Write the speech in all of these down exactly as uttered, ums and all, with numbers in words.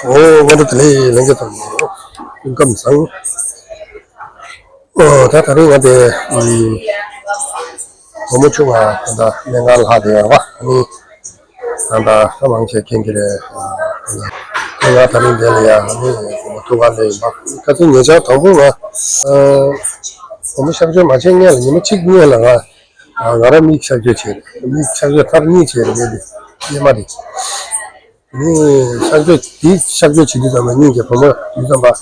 ཨོ། སྔ་དྲོ་བདེ་ལེགས། ལྷན་རྒྱས་ཚང་མ་སྐུ་ཁམས་བཟང་། ཨོ། ད་ད་རིང་ང་དེ་ཨམ། བུ་མོ་ཆུང་བ་ད་ལྟ་སྨན་ཁང་ལྷག་བསྡད་ཡོད་པ། ཨ་ནི་ད་ལྟ་ཧ་མང་ཆེ་མཁྱེན་གྱི་རེད། ཨ་ནི་ང་ད་རིང་འདི་ལ་ཡ་ཨ་ནི་བུ་མོ་ཐུག་ག་སླེབས་ཡིན་པ། ཁ་སང་ཉེ་ཆར་དང་པོ་ང་ཨ། བུ་མོ་གཤགས་བཅོས་མ་བྱས་སྔོན་ལ་ཉི་མ་གཅིག་སྔོན་ལ་ང་ང་རང་མིག་གཤགས་བཅོས་བྱས་རེད། མིག་གཤགས་བཅོས་ཐེངས་གཉིས་བྱས་རེད། ངས་འདི་སྔོན་མ་རེད། ནི་གཤགས་བཅོས་དེ་གཤགས་བཅོས་བྱེད་དུས་ཙམ་པ་སྙིང་རྗེ། བུ་མོ་དུས་ཙམ་པ་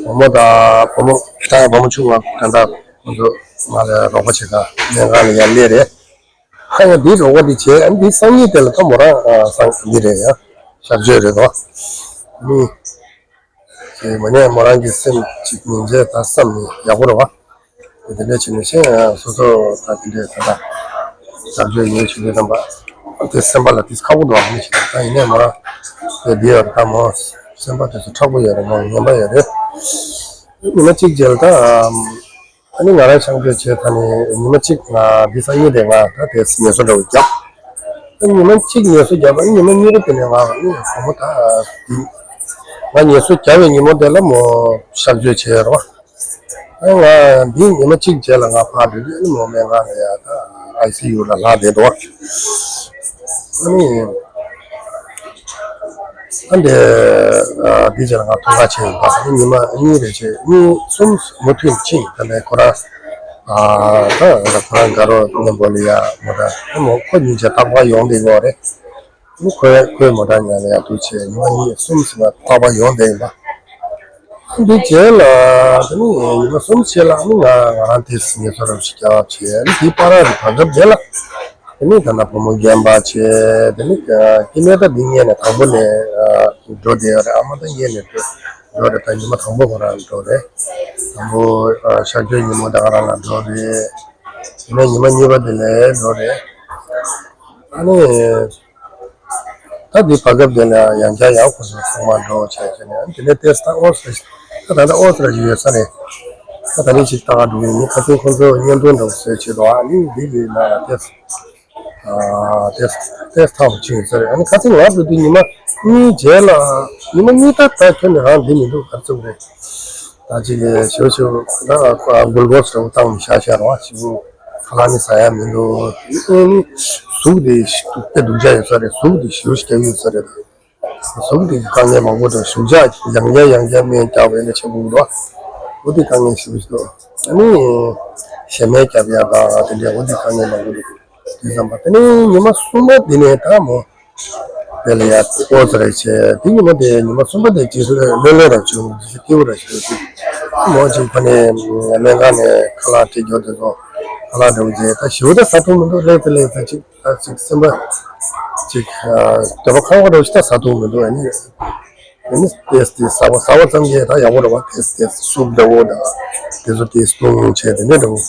བུ་མོ་དང་བུ་མོ་ད་བུ་མོ་ཆུང་བ་ད་ལྟ་ཁོང་ཚོ་ང་ལ་རོགས་པ་བྱེད་ག་སྨན་ཁང་ལ་ཡར་སླེབས་རེད། ཧ་ཡང་འདི་རོགས་པ་འདི་བྱས། ཨ་ནི་འདི་སང་ཉིན་དེ་ལ་ད་མོ་རང་ཨ་སང་འདི་རེད་ཡ། གཤགས་བཅོས་རེད་དོ། ནི་དེ་མ་ཉེས་མོ་རང་གི་སེམས་ཅིག་ཉིན་བྱས་ད་བསམ་ནས་ཡག་པོ་རེད་བ། དེ་འདྲ་བྱས་ནས་ཤེས་ཡང་སོ་སོ་ད་དེ་འདྲས་ད་ལྟ་གཤགས་བཅོས་ཡིན་ཞུ་དུས་ཙམ་པ་དེ་སེམས་པ་ལ་དེ་ཁག་པོ་འདུག་ཨ་ནི་ཞིག་ད་ཡིན་ནའི་མོ་རང་དེ་འདི་ཡོད་རེད། ད་མོ་སེམས་པ་དེ་ཚོ་མཁྲེགས་པོ་ཡོད་རེད། མོ་ངན་པ་ཡོད་རེད། ཉི་མ་གཅིག་རྗེས་ལ་ད་ཨ་ནི་ང་རང་གཤགས་བཅོས་བྱས་ད་ནི་ཉི་མ་གཅིག་ང་འདི་སང་ཉིན་དེ་ང་ད་དེ་ངལ་གསོ་འདྲ་བོ་བརྒྱབ། ཉི་མ་གཅིག་ངལ་གསོ་བརྒྱབ་པ། ཉི་མ་གཉིས་པ་དེ་ནས་ང་ནི་བུ་མོ་ད་འདི་ང་ངལ་གསོ་བརྒྱབ་པའི་ཉིན་མོ་དེ་ལ་མོ་གཤགས་བཅོས་བྱས་རོགས། ཨ་ང་འདི་ཉི་མ་གཅིག་རྗེས་ལ་ང་ཕར་འགྲོ་དུས་ཨ་ནི་མོ་སྨན་ཁང་ལ་ཡ་ད་ཨའི་སི་ཡུ་ལ་ལྷག་བསྡད་འདུག་ཨ་ནི་ཨ་འདི་ཨ་འདི་རྗེས་ལ་ང་ཐུག་ག་ཕྱིན་ཡིན་པ། ཨ་ནི་ཉི་མ་གཉིས་རེ་བྱས་གཉིས་གསུམ་མུ་མཐུད་ཕྱིན། ད་ནས་ཁོ་རང་ཨ་ད་ད་ཁོ་རང་དགའ་རོགས་མཉམ་པོ་ལ་ཡ་མོ་ད་ཨ་མོ་ཁོ་གཉིས་ཆ་རྟག་པར་ཡོང་བསྡད་ཡོད་རེད། ཁོས་ཁོས་མོ་ཊ་ཉར་ནས་ཡར་འདུག་བྱས་ཉི་མ་གཉིས་གསུམ་ཟིན་ན་རྟག་པར་ཡོང་བསྡད་ཡིན་པ། འདི་རྗེས་ལ་དེ་ནི་ཉི་མ་གསུམ་རྗེས་ལ་ནི་ང་ང་རང་དེ་ངལ་གསོ་རབ་ཞིག་རྒྱག་བྱས། ནི་དེའི་བར་ར་རི་བར་སྐབས་དེ་ལ་དེ་ནི་ད་ལྟ་བུ་མོ་རྒན་པ་བྱས། དེ་ནི་ཀི་ལོ་མི་ཊར་འདི་སྔོན་ནས་དང་པོ་ནས་འགྲོ་བསྡད་ཡོད་རེད། ཨ་མ་ད་སྔོན་ནས་འགྲོ་འགྲོ་རེད། ད་ཉི་མ་དང་པོ་ཁོ་རང་འགྲོ་རེད། དང་པོ་གཤགས་བཅོས་ཉིན་མོ་ད་ག་རང་ལ་འགྲོ་རེད། དེ་ནས་ཉི་མ་གཉིས་པ་དེ་ལ་འགྲོ་རེད། ཨ་ནི། ད་འདི་བར་སྐབས་དེ་ལ་ཡང་བསྐྱར་ཡང་ཁོ་ཚོ་ཚང་མ་འགྲོ་བྱས་བྱས་ནས། ཨ་ནི་དེ་ནས་ཏེས་ད་ཨོ་སི་ད་ད་ལྟ་ཨོ་སི་ར་ཞིག་ཡོད་ས་རེད། ད་ད་ནི་ཅིག་ལྟ་ག་འགྲོ་གི་ཡིན། ཁ་སང་ཁོ་ཚོ་བརྙན་ཐུང་འདྲ་བོ་བཟོས་བྱས་འདུག་ཨ་ནི་འདི་གི་ནང་ལ་ཏེས་ཨ་ཏེས་ཏེས་ཐག་ཆོད་ཡོད་ས་རེད། ཨ་ནི་ཁ་སང་ང་འགྲོ་དུས་ཉི་མ་གཉིས་རྗེས་ལ་ཉི་མ་གཉིས་ད་ད་ཁྱོན་ནས་རང་འདི་མི་འདུག་ག་རེ་བྱུང་རེད། ད་ཅིག་ཞུ་ཞུ་ད་གུལ་ཀོ་སི་འདྲ་བོ་བཏང་ནས་བཞག་བཞག་རོགས་ཞུ། ཁ་ལག་ནི་ཟ་ཡ་མི་འདུག་ཨ་ནི་གཟུགས་དེ་དཔེ་སྡུག་ཅག་ཡོད་ས་རེད། གཟུགས་དེ་ཞེ་པོ་ཞིག་རྒྱག་གི་ཡོད་ས་རེད། གཟུགས་དེ་དཀའ་ངལ་མང་པོ་འདུག་གཟུགས་ཇ་ཡང་བསྐྱར་ཡང་བསྐྱར་སྨན་རྒྱག་པ་ཡིན་ན་ཆེན་པོ་འདུག་འོ་དེ་དཀའ་ངལ་ཞེ་པོ་ཞིག་འདུག་ཨ་ནི་གཞན་སྨན་རྒྱག་ཡ་དང་དེ་འདྲའི་འོ་དེ་དཀའ་ངལ་མང་པོ་འདུག་དེ་ཙམ་པ་དེ་ནས་ཉི་མ་གསུམ་པ་དེ་ནས་ད་མོ་དེ་ལ་ཡ་ཨོ་ཙི་རེ་བྱས། དེ་ཉི་མ་དེ་ཉི་མ་གསུམ་པ་དེ་རྗེས་སུ་ལོས་ལོས་ར་བྱུང་། སྐྱིད་པོ་ར་ཞིག་འདུག་མོ་ཅིག་ཕ་ནས་སྨན་ཁང་ནས་ཁ་ལག་སྤྲད་རྒྱུ་དེ་ཚོ་ཁ་ལག་འདྲ་བོ་བྱས། ད་ཞེ་པོ་ད་ཟ་ཐུབ་མི་འདུག་ལྷོད་ཙམ་ལྷོད་ཙམ་ཅིག་ད་ཅིག་སེམས་པ་ཅིག་འདོད་པ་ཁེངས་པོ་འདྲ་བོ་ཞིག་ད་ཟ་ཐུབ་མི་འདུག་ཨ་ནི་ཨ་ནི་ཏེས་ཏེས་ཟ་བ་ཟ་བ་ཙམ་གྱིས་ད་ཡག་པོ་རེད་བ། ཏེས་ཏེས་སུབ་འདྲ་བོ་དང་དེ་ཚོ་ཏེས་བཏུང་བྱས་དེ་འདྲ་འདྲ་བོ་བྱས་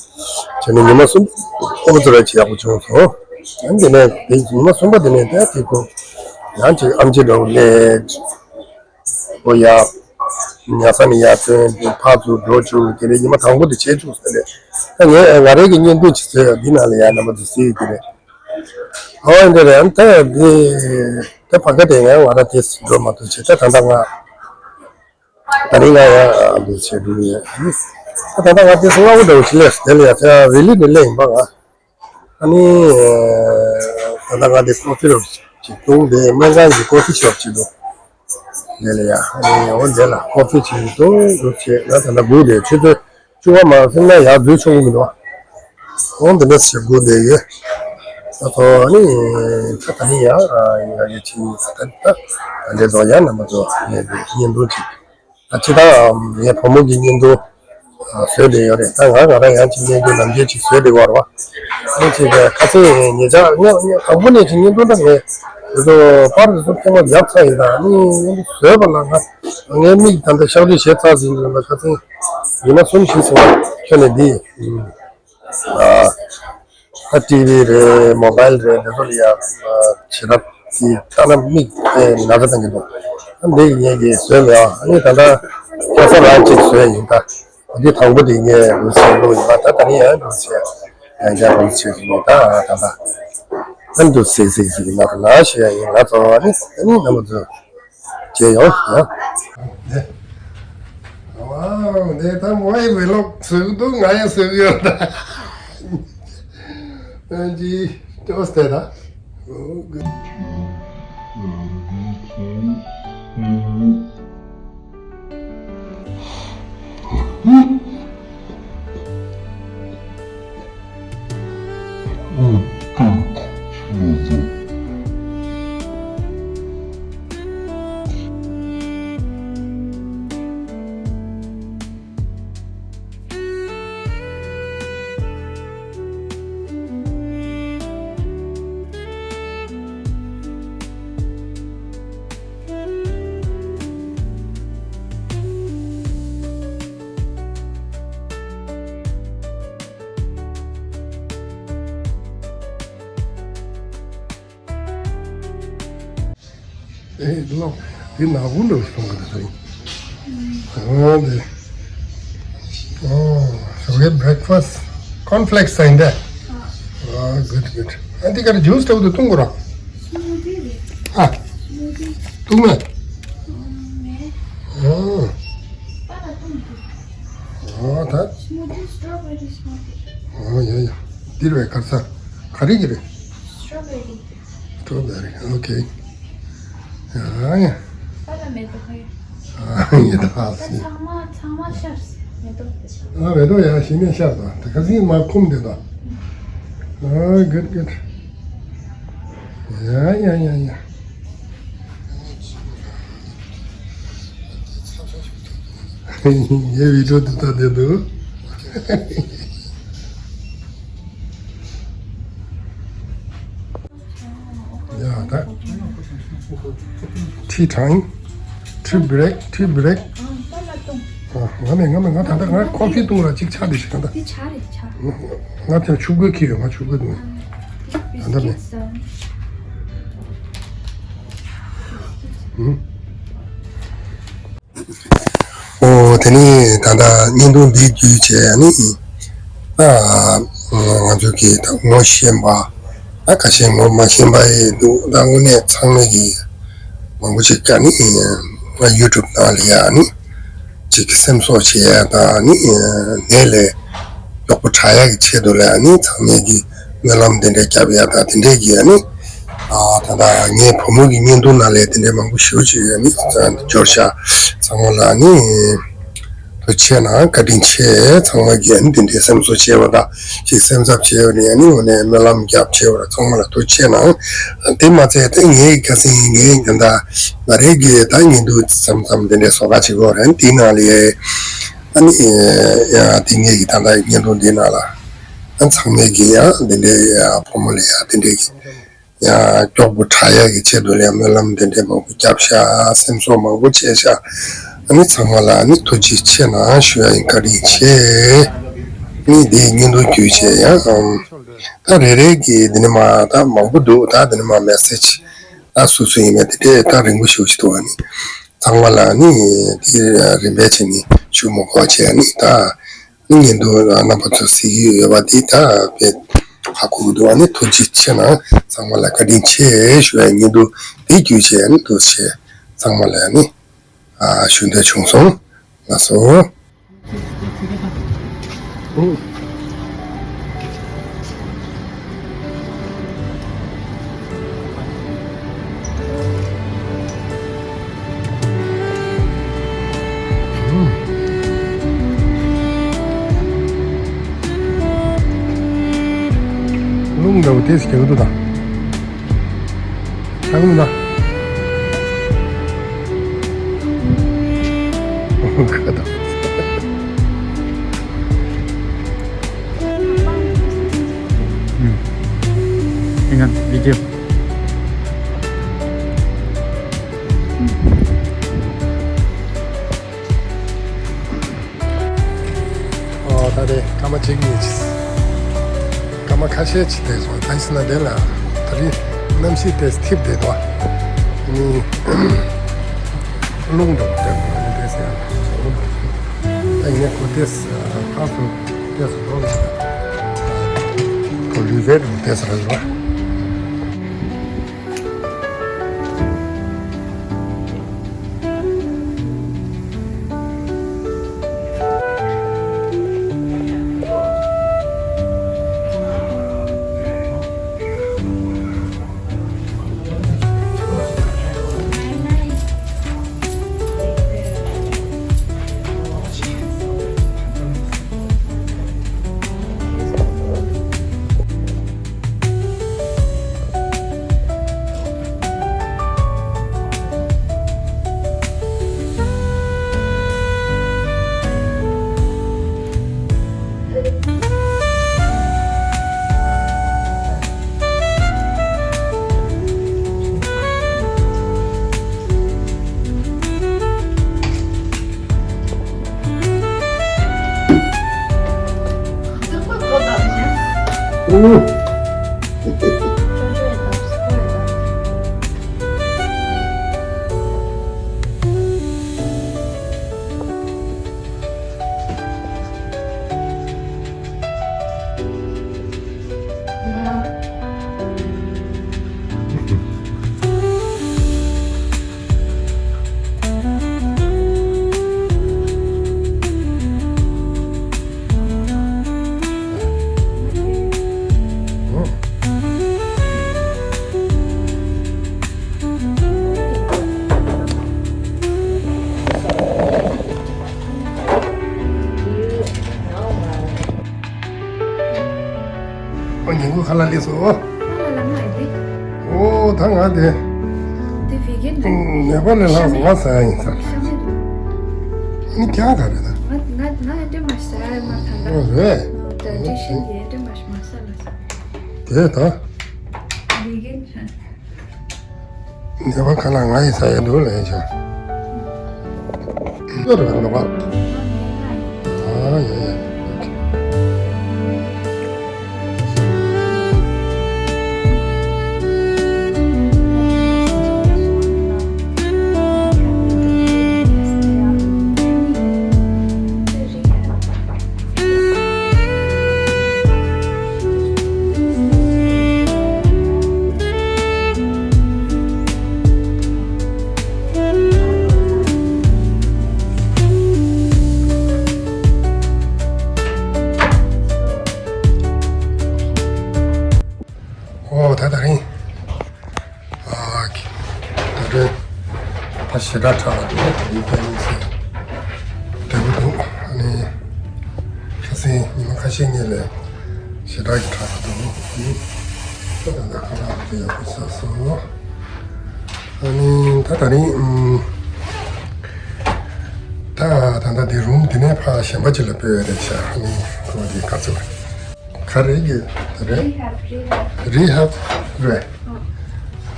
ནས་ཉི་མ་གསུམ་ཨོ་ཙི་རེ་བྱས་ཡག་པོ་བྱུང་སོང་། ཨ་ནི་དེ་ནས་དེ་ཉི་མ་གསུམ་པ་དེ་ནས་ད་དེ་ཁོ་ཡང་ཅིག་ཨེམ་ཆི་འདྲ་བོ་ལས། ཨོ་ཡ། ཉལ་ས་ནས་ཡར་ཐོན་ཏེ་ཕར་ཚུར་འགྲོ་བཅུག་དེ་ནས་ཉི་མ་དང་པོ་དེ་བྱེད་བཅུག་ཟེར་ནས། ད་ངས་ང་རང་གི་བརྙན་ཐུང་ཅིག་བཟོས་ཡོད། འདི་ནང་ལ་ཡར་རྣམ་པ་ཚོ་གཟིགས་དེ་རེད། ཨོ་འདི་རེད། ད་འདི་ད་བར་སྐབས་དེ་ངས་ང་རང་དེ་འགྲོ་མ་ཐུབ་བྱས། ད་ད་ལྟ་ང་ད་རིང་ང་ཡང་འདི་བྱེད་འགྲོ་གི་ཡོད། ད་ད་ལྟ་ང་དེ་སྔ་པོ་འདྲ་བོ་ཅིག་སླེབས་དེ་ལ་ཡར་ཚེ་རི་ལི་ནས་སླེབས་ཡིན་པ་ང་། ཨ་ནི། ད་ལྟ་ང་དེ་ཀོ་ཕི་རོབ་ཅིག་བཏུང་དེ་སྨན་ཁང་གི་ཀོ་ཕི་ཤོབ་ཅིག་འདུག་དེ་ལ་ཡ། ཨ་ནི་འོ་དེ་ལ་ཀོ་ཕི་ཅིག་འདུག་འདུག་བྱས་ང་ད་ལྟ་སྒུག་དེ་ཆུ་ཚོད་བཅུ་པ་མ་ཟིན་ན་ཡར་འཛུལ་ཆོག་གི་མི་འདུག་འོ་འདི་འདྲ་ཞིག་སྒུག་དེ་ཡོད། ད་ཐོ་ཨ་ནི། ད་ད་ནི་ཡ། ཡ་ཡ་ཆིན་ད་ད་ད་འདྲེ་ཚོ་ཡ་རྣམ་པ་ཚོ་ངས་འདི་བརྙན་ཐུང་ཅིག་ད་ཅི་ད་ངའི་བུ་མོ་གི་བརྙན་ཐུང་བཟོས་བསྡད་ཡོད་རེད། ད་ང་ང་རང་ཡང་ཅིག་བརྙན་ཐུང་ནམ་རྒྱུན་ཅིག་བཟོས་བསྡད་ཡོད་རེད་བ། ཨ་ནི་ཅིག་ཁ་སང་ཉེ་ཆར་ངས་ངས་དང་པོ་ནས་ཅིག་བརྙན་ཐུང་ད་ངས་དེ་ཚོ་པར་དེ་ཚོ་ཐེངས་མ་བརྒྱབ་ཚར་ཡིན། ད་ཨ་ནི་བརྙན་ཐུང་བཟོས་པ་ལ་ང་ངའི་མིག་ད་ལྟ་གཤག་བཅོས་བྱས་ཚར་ཟིན་ད་ཁ་སང་ཉི་མ་གསུམ་བཞི་ཟིན་པ་ཁྱོན་ནས་འདི། ཨ། ད་ཊི་ཝི་རེད། མོ་བྷལ་རེད། འདི་ཚོ་ལ་ཡ་བྱེད་ཐབས་དེ་ལྟ་ན་མིག་དེ་ན་ཚ་བཏང་གི་འདུག་ཨ་འདི་ངས་ཀྱིས་བཟོས་མེད་ཨ། ཨ་ནི་ད་ལྟ་ཁ་སང་རང་ཅིག་བཟོས་ཡིན། ད་འདི་དང་པོ་དེ་ངས་རུ་སེ་བླུགས་ཡིན་པ། ད་ད་ནི་ཡང་རུ་སེ་ཡང་བསྐྱར་རུ་སེ་ཞིག་ཡིན། ད་ད་ད་ཨ་འདུ་སེ་སེ་ཞིག་ཡིན་ན་རུ་ན་ཞེས་ཡིན་ང་ཚོ་ཨ་ནི་ཨ་ནི་རྣམ་པ་ཚོ། བྱས་ཡོང་ཡ། ཝའོ། འདི་ད་མོ་ཡི་བི་ལོག་བཟོས་འདུག་ང་ཡང་བཟོས་ཡོད་ད། ཨ་ཇི། ཅོ་སྟེ་ད། ཨེ་ལོ། འདི་ནག་པོ་ལོ་སོང་གི་རེད། ཨོ་འདི། ཨོ། So we have breakfast. Cornflakes are in there. Ah, good, good. ཨ་འདི་གར་ཇུས་ལྟ་བུ་དུ་བཏུང་དགོས་ར། སྨུ་ཏི་རེད། ཨ། སྨུ་ཏི། བཏུང་མེད། ཨ། མེད། ཨོ། པ་ལ་བཏུང་དགོས། ཨོ་ད། སྨུ་ཏི། སི་ཊོ་བེ་རི་སྨུ་ཏི། ཨོ་ཡ་ཡ། འདིར་བའི་གར་ས། ག་རེ་གི་རེད། སི་ཊོ་བེ་རི། སི་ཊོ་བེ་རི། ཨོ་ཁེ། ཡ་ཡ། པ་ལ་མེ་ཏོག་ཁ་ཡོད། ཨ་ཡ་ད། ད་ཚང་མ་ཚང་མ་ཤར་མེ་ཏོག་དེ། ཨ་མེ་ཏོག་ཡ་ཤི་ནས་ཤར་ད། ད་ཁ་སིན་མ་ཁུམ་དེ་ད། ཨ་གུད་གུད། ཡ་ཡ་ཡ་ཡ། ངའི་བི་ཌིའོ་འདི་ལྟ་བསྡད་འདུག་ཡ་ད། Tea time. Tea break, tea break. ཨ་ང་མེད་ང་མེད། ང་ད་ལྟ་ང་ཀོ་ཕི་བཏུང་ར་གཅིག་ཆ་དེ་ཞིག་ད་ལྟ། འདི་ཆ་རེད་ཆ། ང་དེ་ཆུ་བགོས་ཁྱེར་ཡོད། ང་ཆུ་བགོས་འདུག་ད་ལྟ་མེད། ཨུ། ཨོ་དེ་ནས་ད་ལྟ་བརྙན་ཐུང་འདི་བརྒྱུད་བྱས་ནི་ད་ང་ཚོ་གི་ད་ངོ་ཤེས་པ་ད་ཁ་ཤས་ངོ་མ་ཤེས་པ་ཡི་འདུག་ད་དངོས་གནས་ཚང་མས་ཀྱི་མང་པོ་ཞིག་ཀྱང་ནི་ཡུ་ཊུབ་ནང་ལ་ཡ་ནི་ཅིག་སེམས་གསོ་བྱེད་ཡ་ད་ནི་ནད་ལས་མགྱོགས་པོ་དྲག་ཡག་གི་ཆེད་དུ་ལ་ནི་ཚང་མས་ཀྱི་སྨོན་ལམ་དེ་འདྲ་རྒྱབ་ཡ་ད་དེ་འདྲས་ཀྱི་ནི། ཨ་ད་ལྟ་ངའི་བུ་མོ་གི་བརྙན་ཐུང་ནང་ལས་དེ་འདྲས་མང་པོ་ཞེ་པོ་ཅིག་ཡོད་ནི་འབྱོར་ཤག་ཚང་མ་ལ་ནི་ཐུགས་རྗེ་ཆེ་གནང་། བཀའ་དྲིན་ཆེ། ཚང་མ་གིས་ནི་དེ་འདྲས་སེམས་གསོ་བྱས་པ་དང་ཅིག་སེམས་འཚབ་བྱས་པ་ནི་ནི་འོ་ནས་སྨོན་ལམ་རྒྱབ་བྱས་པ་ཚང་མ་ལ་ཐུགས་རྗེ་ཆེ་གནང་། དེ་མ་ཚད་དེ་ངའི་ཁ་སང་ངའི་ད་ལྟ་ང་རའི་གི་ད་བརྙན་ཐུང་མཚམས་མཚམས་དེ་འདྲས་བཟོ་ཁ་བྱེད་དགོས་རེད། དེའི་ནང་ལས་ཨ་ནི་ཡ་དེ་ངའི་གི་ད་ལྟ་བརྙན་ཐུང་འདི་ནང་ལ་ཨ་ཚང་མས་གི་ཡ་དེ་འདྲས་ཡ་ཕོ་མོ་ལ་ཡ་དེ་འདྲས་གི་ཡ་མགྱོགས་པོ་དྲག་ཡག་གི་ཆེད་དུ་ལ་ཡ་སྨོན་ལམ་དེ་འདྲས་མང་པོ་བརྒྱབ་ཤག་སེམས་གསོ་མང་པོ་བྱས་ཤག་ཨ་ནི་ཚང་མ་ལ་ཨ་ནི་ཐུགས་རྗེ་ཆེ་གནང་ཞུ་ཡ་ཡིན། བཀའ་དྲིན་ཆེ། ཨ་ནི་འདི་བརྙན་ཐུང་བརྒྱུད་བྱས་ཡ་ཨམ་ད་རེ་རེ་གི་འདི་ནི་མ་ད་མང་པོ་འདུག་ད་འདི་ནི་མ་མེ་སེ་ཇི་ད་སུ་སུ་ཡིན་མིན་དེ་འདྲས་ད་རིང་པོ་ཞེ་པོ་ཞིག་འདུག་ཨ་ནི་ཚང་མ་ལ་ཨ་ནི་འདི་རིམ་པས་བྱས་ནས་ཞུ་མི་དགོས་བྱས་ཨ་ནི་ད། ཨ་ནི་བརྙན་ཐུང་རྣམ་པ་ཚོ་གཟིགས་ཀྱི་ཡོད་པ་འདི་ད་དཔེ་ཧ་གོ་གི་འདུག་ཨ་ནི་ཐུགས་རྗེ་ཆེ་གནང་། ཚང་མ་ལ་བཀའ་དྲིན་ཆེ་ཞུ་ཡ་བརྙན་ཐུང་འདི་བརྒྱུད་བྱས་ཨ་ནི་ཐུགས་རྗེ་ཆེ། ཚང་མ་ལ་ཨ་ནི་ཨ་ཞུ་འདོད་བྱུང་སོང་། ལགས་སོ། རླུང་འདྲ་བོ་དེས་རྒྱག་འདུག་ད། ཆག་མི་འདུག་ཁ་ད། ཨུམ། ཨེ་ན་བི་ཌིའོ། ཨོ་ད་དེ་སྐར་མ་གཅིག་གཉིས་ཅིག་སྐར་མ་ཁ་ཤས་ཅིག་བསྡད་སོང་། གང་ཡིན་ཟེར་ན་དེ་ལ་ད་རིང་གནམ་གཤིས་དེ་འཐིབས་བསྡད་འདུག་ནི་རླུང་འདྲ་བོ་བསྡད་འདུག་ནི་དེ་ཟེར་ཡང་ད་ཡིན་ནའི་ཁོ་དེ་ཧ་སུ་དེ་སུ་འགྲོ་གི་ཁོ་ལུས་རྩལ་འདྲ་བོ་དེ་ཟེར་ར་འདུག་ཨུ། ཨོ། ཉིན་གུང་ཁ་ལག་སླེབས་སོང་། ཨོ། ད་ང་དེ། ནེ་པ་ལི་ལ་ང་ཟ་ཡ་ཡིན་ས། ནི་ཁྱང་ག་རེད་ད། ཨོ་རེད། དེ་ད། ནེ་པ་ཁ་ལག་ང་ཡི་ཟ་ཡ་འདུག་ལས་བྱ། ཡོད་རེད་ལོ་ག་ཨ་ཡ་ཡ། ཨོ། ད་དེ་རིང་། ཨ། ད་རེས་ད་ཞེ་དྲག་དྲག་ལ་འདུག་དེ་རིང་ཕ་ཡིན་ཟེར་འབྲས་བུ་འདུག་ཨ་ནི་ཁ་སང་ཉི་མ་ཁ་ཤས་སྔོན་ལས་ཞེ་དྲག་གི་དྲག་ལ་འདུག་ཨ་ནི་ད་ད་ལྟ་ཁ་ལག་དེ་ཡག་པོ་ཟ་སོང་། ཨ་ནི་ད་ད་རིང་ཨམ། ད་ད་ལྟ་དེ་རུམ་དེ་ནས་ཕར་གཞན་པ་ཅིག་ལ་སྤོས་ཡ་རེད་ཤག་ཨ་ནི་ཁོ་དེ་ག་ཚོད་ག་རེ་གི་རེད། རི་ཧབ་རི་ཧབ། རི་ཧབ་རེད།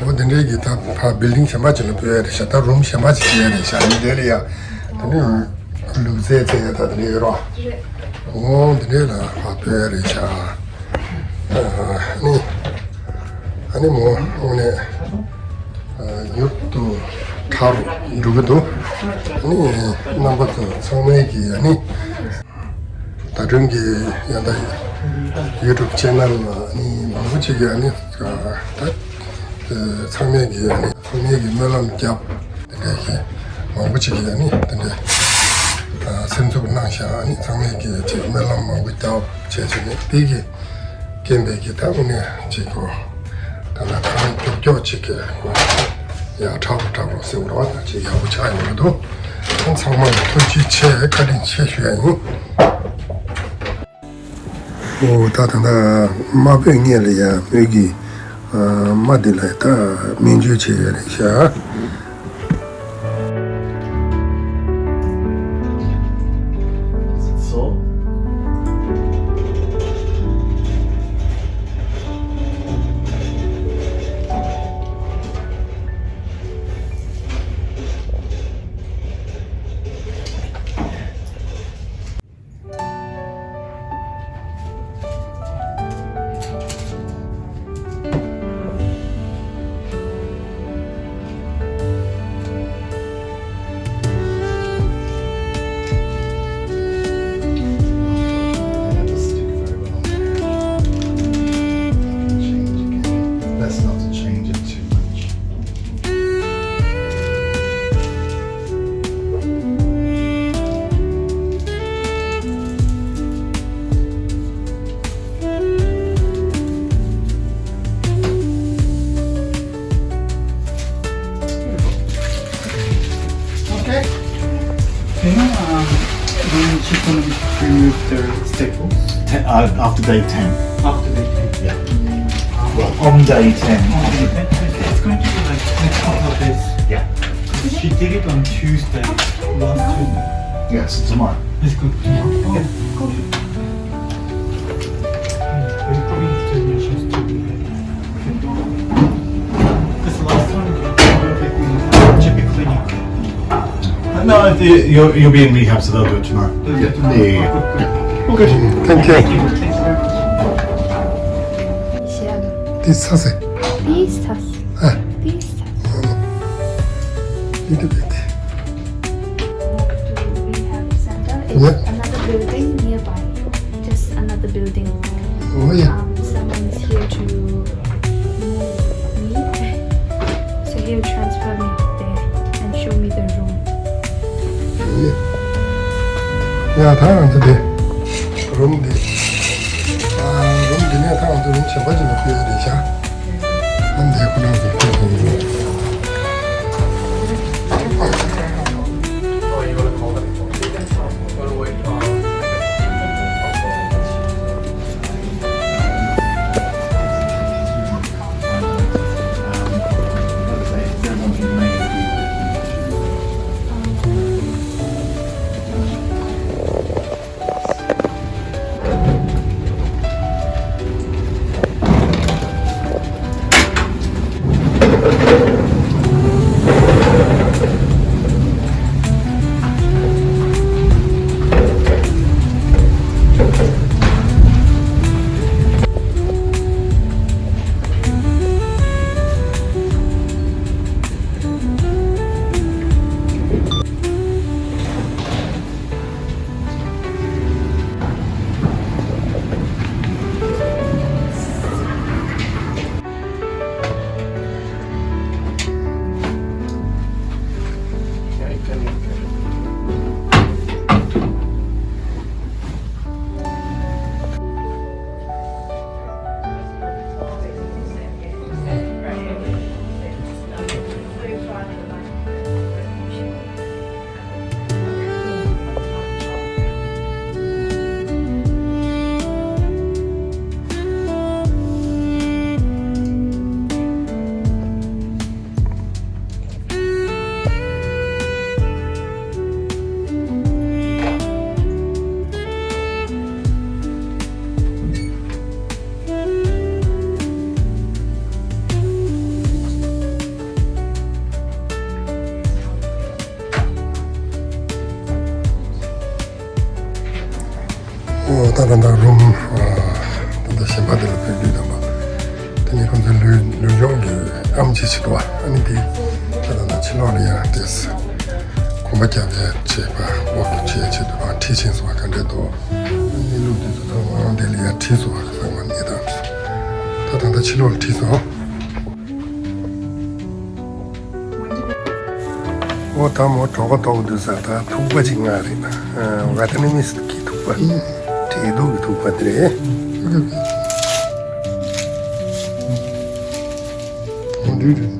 འོ་དེ་འདྲའི་གི་ད་ཕར་བིལ་ཌིང་གཞན་པ་ཅིག་ལ་སྤོས་ཡ་རེད་ཤག་ད་རུམ་གཞན་པ་ཅིག་སྤོས་ཡ་རེད་ཤག་ཨ་ནི་དེ་ལ་ཡ་དེ་ནི་ལུག་རྫས་རྫས་ཡ་ད་དེ་འདྲ་ཡོད་རོགས། འོ་དེ་འདྲའི་ལ་ཕར་སྤོས་ཡ་རེད་ཤག་ཨ་ནི་ཨ་ནི་མོ་དངོས་གནས། ཨ། མྱུར་དུ་ཁྲ་རུ་འགྲོ་གི་འདུག་ཨ་ནི་རྣམ་པ་ཚོ་ཚང་མས་ཀྱི་ཨ་ནི་ཟླ་སྒྲོན་གྱི་ཡང་ད་ཡུ་ཊུབ་ཅེ་ནལ་ལ་ཨ་ནི་མང་པོ་ཅིག་གིས་ཨ་ནི་ད་ཚང་མས་ཀྱི་ཨ་ནི་ཚང་མས་ཀྱི་སྨོན་ལམ་བརྒྱབ། དེ་འདྲ་ཞིག་མང་པོ་ཅིག་གིས་ཨ་ནི་དེ་འདྲ་སེམས་འཚབ་གནང་ཤག་ཨ་ནི་ཚང་མས་ཀྱི་ཅིག་སྨོན་ལམ་མང་པོ་བརྒྱབ་བྱས་བྱས་ནས་དེ་གི་རྐྱེན་པས་ཀྱི་ད་དངོས་གནས་ཅིག་གོ། ད་ལྟ་གང་མགྱོགས་མགྱོགས་ཅིག་གི་གོ། ཡ་དྲག་པོ་དྲག་པོ་ཟེར་བ་རེད་བ། ད་ཅིག་ཡག་པོ་ཆགས་ཡོང་གི་འདུག་ཨ་ཚང་མ་ལ་ཐུགས་རྗེ་ཆེ། བཀའ་དྲིན་ཆེ་ཞུ་ཡ་ཡིན། ཨོ་ད་ད་ལྟ་རྨ་བོད་སྔོན་ལ་ཡ་བོད་ཀྱི་ཨ་རྨ་འདི་ལ་ད་སྨན་བཅོས་བྱེད་ཡ་རེད་ཤག Let's not change it too much. Okay. Okay, now, um, when she's gonna be through the staples? Ten, uh, after day ten. After day ten? Yeah. Well, on day ten. On day ten. Okay, it's going to be, like, next couple of days. Yeah. 'Cause she did it on Tuesday, last Tuesday. Yeah, so tomorrow. It's good. Tomorrow. Okay. We're probably still in just two weeks. This last one, perfect. Check the clinic. No, it, you'll, you'll be in rehab, so they'll do it tomorrow. They'll do it tomorrow. Yeah, yeah, yeah. Good, good, good. All good. Thank you. Thank you. Thank you very much. Pistas. Pistas. Ah. Pistas. Little bit. Walk to rehab center. It's Yeah. another building nearby. Just another building. Oh, yeah. Um, someone is here to move me. So he'll transfer me there and show me the room. Yeah. Yeah, ད་ང་ཚོ་དེ་རུམ་འདི། ཨ། རུམ་འདི་ནས་ད་ང་ཚོ་རུམ་གཞན་པ་ཅིག་ལ་ཕུལ་ཡ་རེད་ཤག་ཨ་འདི་ཁོ་རང་གི་ཕུལ་ཐུབ་ཀྱི་རེད། ཨོ། ད་ད་ལྟ་རུམ། ཨ། ད་ལྟ་གཞན་པ་དེ་ལ་ཕེབས་དུས་ཙམ་པ། དེ་ནས་ཁོང་ཚོའི་ལུས་ལུས་སྦྱོང་གི་ཨམ་ཆི་ཞིག་འདུག་པ། ཨ་ནི་དེ་ད་ལྟ་ཕྱི་ལོགས་ལ་ཡང་དེ་གོམ་པ་རྒྱབ་ཡས་བྱེད་པ། ཝོག་བྱེད་ཡས་ཆེད་དུ་ཁྲིད་ཕྱིན་སོང་བ་ག་འདྲས་འདུག་གནས་ལུགས་དེ་ཚོ་ཚང་མ་དེ་ལ་ཡང་ཁྲིད་སོང་བ། ཚང་མ་གནས་སྟངས་དེ་ཚོ། ད་ད་ལྟ་ཕྱི་ལོགས་ལ་ཁྲིད་སོང་། ཨོ། ད་མོ་གྲོད་ཁོག་ལྟོགས་འདུག་ཟེར། ད་ཐུག་པ་ཅིག་མངགས་རེད་ན། ཝེ་ཏི་ནམ་མིས་གི་ཐུག་པ། ཨེ། འབྲས་ཐུག་གི་ཐུག་པ་དེ་རེད། ཨོ། འདི་རེད།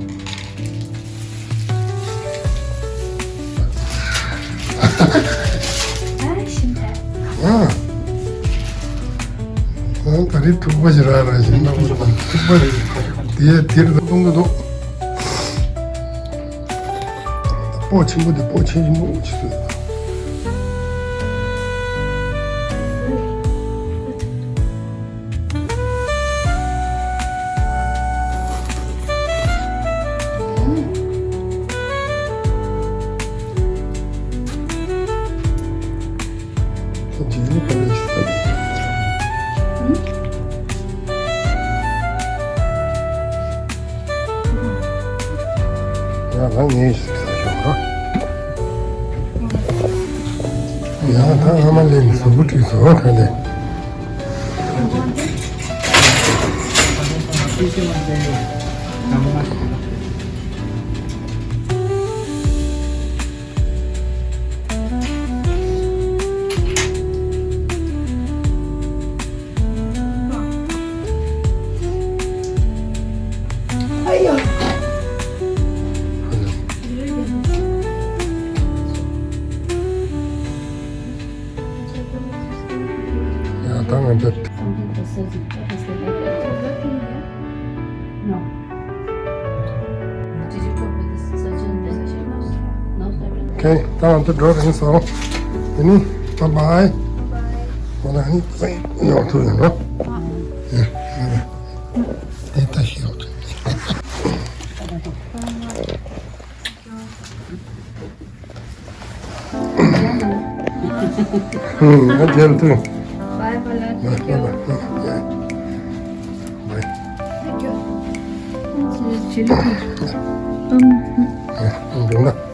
ཨ། ཤིན་ཏུ། ཨ། ཨ། ད་རེས་ཐུག་པ་ཞིག་རག་རག་བཞིན་ན། ཐུག་པ་རེད། དེ་དེར་གཏོང་གི་འདུག་སྤོ་ཆེན་པོ་དེ། སྤོ་ཆེན་པོ་ཆེ་ཚོད། ཡང་ང་ངས་ཟ་ཤོག་ར། ཡང་ད་ཨ་མ་ལེན་གཟུགས་པོ་བཀྲུས་སོང་། ད་ལེ། ཡང་ད་ང་ཚོ། Something for surgery. What is the next? No. Did you talk with the surgeon? No surgeon. Okay, ད་ང་ཚོ་འགྲོ་རན་སོང་། དེ་ནི། Bye bye. Bye bye. ང་ལ་ནི་ཡོང་ཐུབ་ཡོང་ན། ཡ། དེ་ད་ཤི་ཡོང་ཐུབ། ང་རྒྱལ་ཐུབ། Bye, Bala. Thank you. Bye. Thank you. ཅི་ལི་ཁོ། ཨམ། ཡ། འདུག་ན།